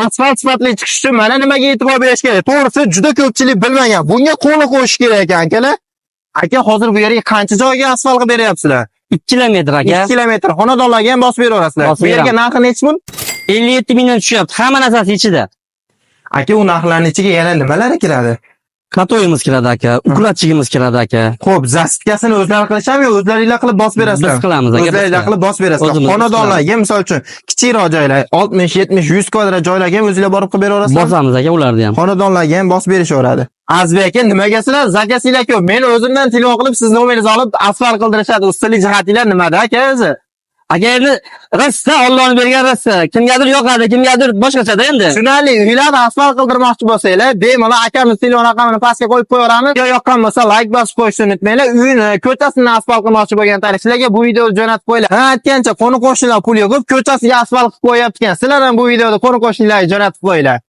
Asfalt sifatli chiqish uchun mana nimaga e'tibor berish kerak? To'g'risi, juda ko'pchilik bilmagan. Bunga qo'l qo'yish kerak ekan, akalar. Aka, hozir bu yerga qancha joyga asfalt qilib beryapsizlar? 2 kilometr, aka. 2 kilometr. Xonadonlarga ham bosib beraverasizlar. Bosib Bu yerga beramiz. narxi nechi pul? 57 mingdan tushyapti. Hamma narsasi ichida. Aka, u narxlarning ichiga yana nimalar kiradi? Катой imiz kiradi, aka, укладчик imiz kiradi, aka. Xo'p, засыпка sini o'zlari qilishami yo o'zlaringlar qilib bosib berasizlar? Biz qilamiz, aka. Biz O'zlaringlar qilamiz. qilib bosib berasizlar. O'zimiz Xonadonlarga, misol uchun, kichikroq joylar, 60, 70, 100 kvadrat joylarga ham o'zinglar borib qilib beraverasizlar? Bosamiz, aka, ularni ham. Xonadonlarga ham bosib berishaveradi. Azizbek aka, nimaga sizlar заказ inglar ko'p? Men o'zimdan telefon qilib, siz nomeringizni olib asfalt qildirishadi. Ustalik jihatinglar nimada, aka, o'zi? Aka, endi rizqda, Allohning bergan rizqi. Kimgadir yoqadi, kimgadir boshqachada endi. Tushunarli. Uylarni asfalt qildirmoqchi bo'lsanglar, bemalol akamiz telefon raqamini pastga qo'yib qo'yaveramiz. Yo yoqqan bo'lsa, layk bosib qo'yishni unutmanglar. Uyini, ko'chasini asfalt qilmoqchi bo'lgan tanishlarga bu videoni jo'natib qo'yinglar. Ha, aytgancha, qo'ni qo'shnilar pul yig'ib, ko'chasiga asfalt qilib qo'yapti ekan. Sizlar ham bu videoni qo'ni qo'shnilarga jo'natib qo'yinglar.